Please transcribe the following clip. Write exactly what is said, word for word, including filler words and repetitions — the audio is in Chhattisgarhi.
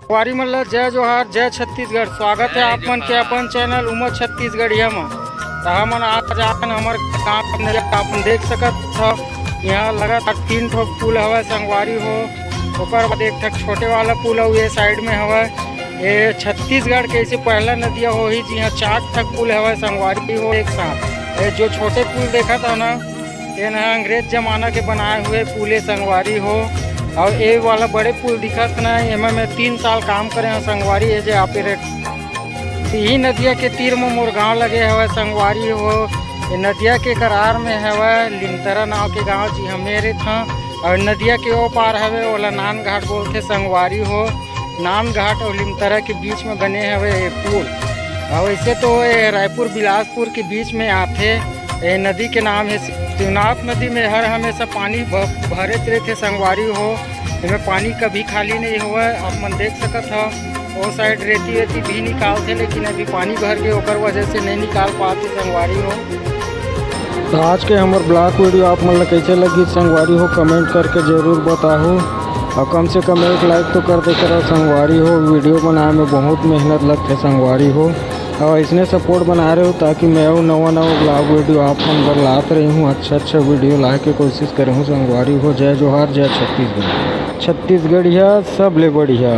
संगवारी मन ल जय जोहार, जय छत्तीसगढ़। स्वागत हे आप मन के अपन चैनल उमर छत्तीसगढ़िया म। त हमन आज आन हमर गाँव नदिया, आप मन देख सकत हव, यहाँ लगातार तीन ठो पुल हवय संगवारी हो। ओकर बाद एक ठक छोटे वाला पुल अउ ये साइड में हवय। ये छत्तीसगढ़ के ऐसे पहला नदिया होही जिहाँ चार ठक पुल हवय संगवारी हो एक साथ। ये जो छोटे पुल देखत हव ना, ये ना अंग्रेज जमाना के बनाए हुए पुल ए संगवारी हो। अउ ये वाला बड़े पुल दिखत ना, एमा मैं तीन साल काम करे हव संगवारी। ये जे आप ये इही नदिया के तीर म मोर गांव लगे हवय संगवारी हो। ये नदिया के करार में हवय लिमतरा नाव के गांव, जिहां मैं रहिथंव। अउ नदिया के ओ पार हवे, ओला नान घाट बोलथे संगवारी हो। नान घाट अउ लिमतरा के बीच में बने हवे ये पुल। अउ ऐसे तो ये रायपुर बिलासपुर के बीच में आथे। ये नदी के नाम हे शिवनाथ नदी में हर हमेशा पानी भ-, भरे रहिथे संगवारी हो। एमे पानी कभी खाली नहीं होवय। आप मन देख सकत हव, ओ साइड रेती वेती भी निकालथे, लेकिन अभी पानी भर के ओकर वजह से नहीं निकाल पाते संगवारी हो। तो आज के हमर ब्लॉग वीडियो आप मन ल कैसे लगी संगवारी हो, कमेंट करके जरूर बताहू। और कम से कम एक लाइक तो कर दे करो संगवारी हो, वीडियो बनाए में बहुत मेहनत लगथे संगवारी हो। और इसने सपोर्ट बना रहे हो ताकि मैं अउ नवा नवा ब्लॉग वीडियो आप मन बर लात रही हूँ। अच्छा अच्छा वीडियो लाए के कोशिश करे हूँ संगवारी हो। जय जोहार, जय छत्तीसगढ़। छत्तीसगढ़िया सबले बढ़िया।